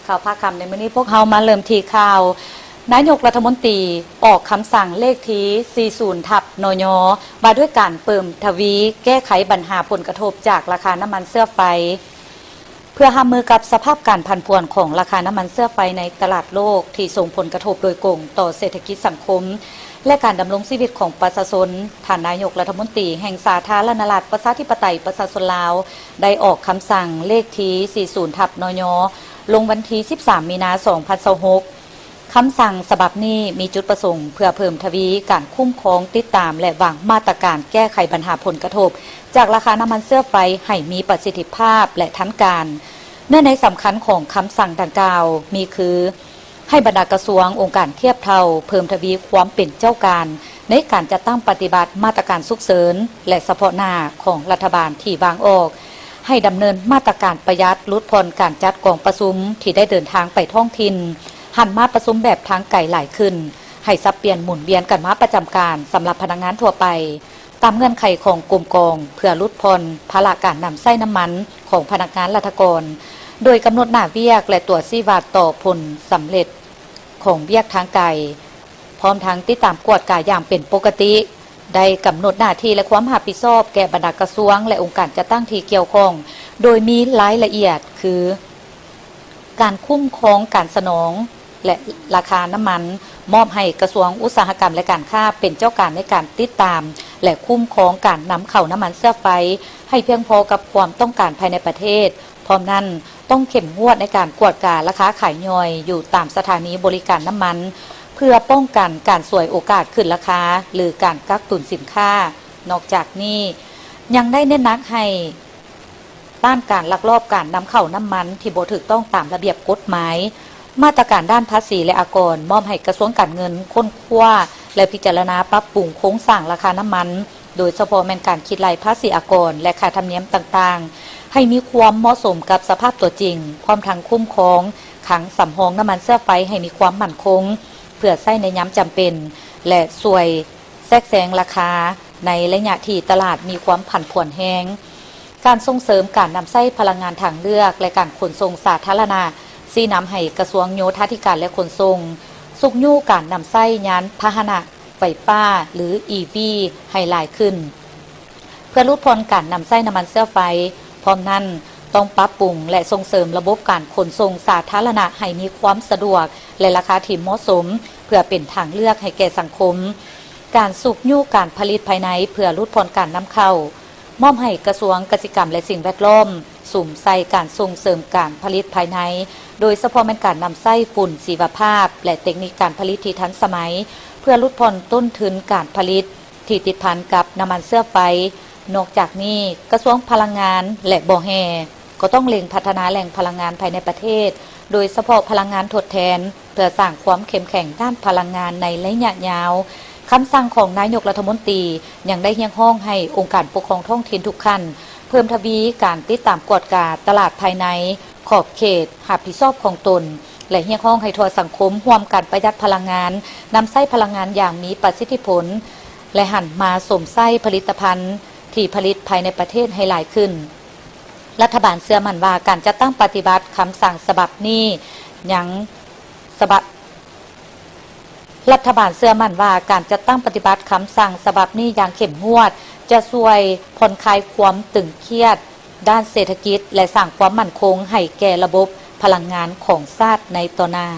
ຂ່າວພາຄຳໃນມື້ນີ້ ພວກເຮົາມາເລີ່ມທີ່ຂ່າວ ນາຍົກລັດຖະມົນຕີອອກຄຳສັ່ງເລກທີສີ່ສິບທັບ ນຍ ວ່າດ້ວຍການເພີ່ມທະວີແກ້ໄຂບັນຫາຜົນກະທົບຈາກລາຄານ້ຳມັນເຊື້ອໄຟ. ເພື່ອຮັບມືກັບສະພາບການຜັນຜວນຂອງລາຄານ້ຳມັນເຊື້ອໄຟໃນຕະຫຼາດໂລກ ທີ່ສົ່ງຜົນກະທົບໂດຍກົງຕໍ່ເສດຖະກິດສັງຄົມ ແລະ ການດຳລົງຊີວິດຂອງປະຊາຊົນ, ທ່ານນາຍົກລັດຖະມົນຕີແຫ່ງສາທາລະນະລັດ ປະຊາທິປະໄຕ ປະຊາຊົນລາວ ໄດ້ອອກຄຳສັ່ງເລກທີສີ່ສິບທັບ ນຍ ລົງວັນທີສິບສາມ ມີນາ ສອງພັນຊາວຫົກ. ຄຳສັ່ງສະບັບນີ້ມີຈຸດປະສົງເພື່ອເພີ່ມທະວີການຄຸ້ມຄອງ, ຕິດຕາມ ແລະ ວາງມາດຕະການແກ້ໄຂບັນຫາຜົນກະທົບຈາກລາຄານ້ຳມັນເຊື້ອໄຟໃຫ້ມີປະສິດທິພາບ ແລະ ທັນການ. ເນື້ອໃນສຳຄັນຂອງຄຳສັ່ງດັ່ງກ່າວມີຄື ໃຫ້ບັນດາກະຊວງ, ອົງການທຽບເທົ່າ ເພີ່ມທະວີຄວາມເປັນເຈົ້າການໃນການຈັດຕັ້ງປະຕິບັດມາດຕະການສຸກເສີນ ແລະ ສະເພາະໜ້າຂອງລັດຖະບານທີ່ວາງອອກ, ໃຫ້ດຳເນີນມາດຕະການປະຢັດ, ຫຼຸດຜ່ອນການຈັດກອງປະຊຸມທີ່ໄດ້ເດີນທາງໄປທ້ອງຖິ່ນ, ຫັນມາປະຊຸມແບບທາງໄກຫຼາຍຂຶ້ນ, ໃຫ້ສັບປ່ຽນໝູນວຽນກັນມາປະຈຳການສຳລັບພະນັກງານທົ່ວໄປ ຕາມເງື່ອນໄຂຂອງກົມກອງ ເພື່ອຫຼຸດຜ່ອນພາລະການນຳໃຊ້ນ້ຳມັນຂອງພະນັກງານລັດຖະກອນ, ໂດຍກຳນົດໜ້າວຽກ ແລະ ຕົວຊີ້ວັດຕໍ່ຜົນສຳເລັດຂອງວຽກທາງໄກ, ພ້ອມທັງຕິດຕາມກວດກາຢ່າງເປັນປົກກະຕິ, ໄດ້ກຳນົດໜ້າທີ່ ແລະ ຄວາມຮັບຜິດຊອບແກ່ບັນດາກະຊວງ ແລະ ອົງການຈັດຕັ້ງທີ່ກ່ຽວຂ້ອງ ໂດຍມີລາຍລະອຽດຄື ການຄຸ້ມຄອງການສະໜອງ ແລະ ລາຄານ້ຳມັນ, ມອບໃຫ້ກະຊວງອຸດສາຫະກຳ ແລະ ການຄ້າເປັນເຈົ້າການໃນການຕິດຕາມ ແລະ ຄຸ້ມຄອງການນຳເຂົ້ານ້ຳມັນເຊື້ອໄຟໃຫ້ພຽງພໍກັບຄວາມຕ້ອງການພາຍໃນປະເທດ. ພ້ອມນັ້ນ, ຕ້ອງເຂັ້ມງວດໃນການກວດກາລາຄາຂາຍຍ່ອຍຢູ່ຕາມສະຖານີບໍລິການນ້ຳມັນ ເພື່ອປ້ອງກັນການສວຍໂອກາດຂຶ້ນລາຄາ ຫຼື ການກັກຕຸນສິນຄ້າ. ນອກຈາກນີ້, ຍັງໄດ້ເນັ້ນໜັກໃຫ້ ຕ້ານການລັກລອບການນຳເຂົ້ານ້ຳມັນທີ່ບໍ່ຖືກຕ້ອງຕາມລະບຽບກົດໝາຍ. ມາດຕະການດ້ານພາສີ ແລະ ອາກອນ ມອບໃຫ້ກະຊວງການເງິນຄົ້ນຄວ້າ ແລະ ພິຈາລະນາປັບປຸງໂຄງສ້າງລາຄານ້ຳມັນ, ໂດຍສະເພາະແມ່ນການຄິດໄລ່ພາສີອາກອນ ແລະ ຄ່າທຳນຽມຕ່າງໆ ໃຫ້ມີຄວາມເໝາະສົມກັບສະພາບຕົວຈິງ, ພ້ອມທັງຄຸ້ມຄອງຄັງສຳຮອງນ້ຳມັນເຊື້ອໄຟໃຫ້ມີຄວາມໝັ້ນຄົງ ເພື່ອໃຊ້ໃນຍາມຈຳເປັນ ແລະ ຊ່ວຍ ແຊກແຊງລາຄາໃນໄລຍະທີ່ຕະຫຼາດມີຄວາມຜັນຜວນແຮງ. ການສົ່ງເສີມການນຳໃຊ້ພະລັງງານທາງເລືອກ ແລະ ການຂົນສົ່ງສາທາລະນະ ຊີ້ນຳໃຫ້ກະຊວງໂຍທາທິການ ແລະ ຂົນສົ່ງ ຊຸກຍູ້ການນຳໃຊ້ຍານພາຫະນະໄຟຟ້າ ຫຼື ອີວີ ໃຫ້ຫຼາຍຂຶ້ນ ເພື່ອຫຼຸດຜ່ອນການນຳໃຊ້ນ້ຳມັນເຊື້ອໄຟ. ພ້ອມນັ້ນ, ຕ້ອງປັບປຸງ ແລະ ສົ່ງເສີມລະບົບການຂົນສົ່ງສາທາລະນະໃຫ້ມີຄວາມສະດວກ ແລະ ລາຄາທີ່ເໝາະສົມ ເພື່ອເປັນທາງເລືອກໃຫ້ແກ່ສັງຄົມ. ການຊຸກຍູ້ການຜະລິດພາຍໃນເພື່ອຫຼຸດຜ່ອນການນຳເຂົ້າ, ມອບໃຫ້ກະຊວງກະສິກຳ ແລະ ສິ່ງແວດລ້ອມ ສຸມໃສ່ການສົ່ງເສີມການຜະລິດພາຍໃນ, ໂດຍສະເພາະແມ່ນການນຳໃຊ້ຝຸ່ນຊີວະພາບ ແລະ ເຕັກນິກການຜະລິດທີ່ທັນສະໄໝ ເພື່ອຫຼຸດຜ່ອນຕົ້ນທຶນການຜະລິດທີ່ຕິດພັນກັບນ້ຳມັນເຊື້ອໄຟ. ນອກຈາກນີ້, ກະຊວງພະລັງງານ ແລະ ບໍ່ແຮ່ ກໍຕ້ອງເລັ່ງພັດທະນາແຫຼ່ງພະລັງງານພາຍໃນປະເທດ, ໂດຍສະເພາະພະລັງງານທົດແທນ, ເພື່ອສ້າງຄວາມເຂັ້ມແຂງດ້ານພະລັງງານໃນໄລຍະຍາວ. ຄຳສັ່ງຂອງນາຍົກລັດຖະມົນຕີຍັງໄດ້ຮຽກຮ້ອງໃຫ້ອົງການປົກຄອງທ້ອງຖິ່ນທຸກຂັ້ນ ເພີ່ມທະວີການຕິດຕາມກວດກາຕະຫຼາດພາຍໃນຂອບເຂດຮັບຜິດຊອບຂອງຕົນ ແລະ ຮຽກຮ້ອງໃຫ້ທົ່ວສັງຄົມຮ່ວມກັນປະຢັດພະລັງງານ, ນຳໃຊ້ພະລັງງານຢ່າງມີປະສິດທິຜົນ ແລະ ຫັນມາຊົມໃຊ້ຜະລິດຕະພັນທີ່ຜະລິດພາຍໃນປະເທດໃຫ້ຫຼາຍຂຶ້ນ. ລັດຖະບານເຊື່ອໝັ້ນວ່າການຈັດຕັ້ງປະຕິບັດຄຳສັ່ງສະບັບນີ້ຍັງສະບັບ ລັດຖະບານເຊື່ອໝັ້ນວ່າການຈັດຕັ້ງປະຕິບັດຄຳສັ່ງສະບັບນີ້ຢ່າງເຂັ້ມງວດ ຈະຊ່ວຍຜ່ອນຄາຍຄວາມຕຶງຄຽດດ້ານເສດຖະກິດ ແລະ ສ້າງຄວາມໝັ້ນຄົງໃຫ້ແກ່ລະບົບພະລັງງານຂອງຊາດໃນຕໍ່ໜ້າ.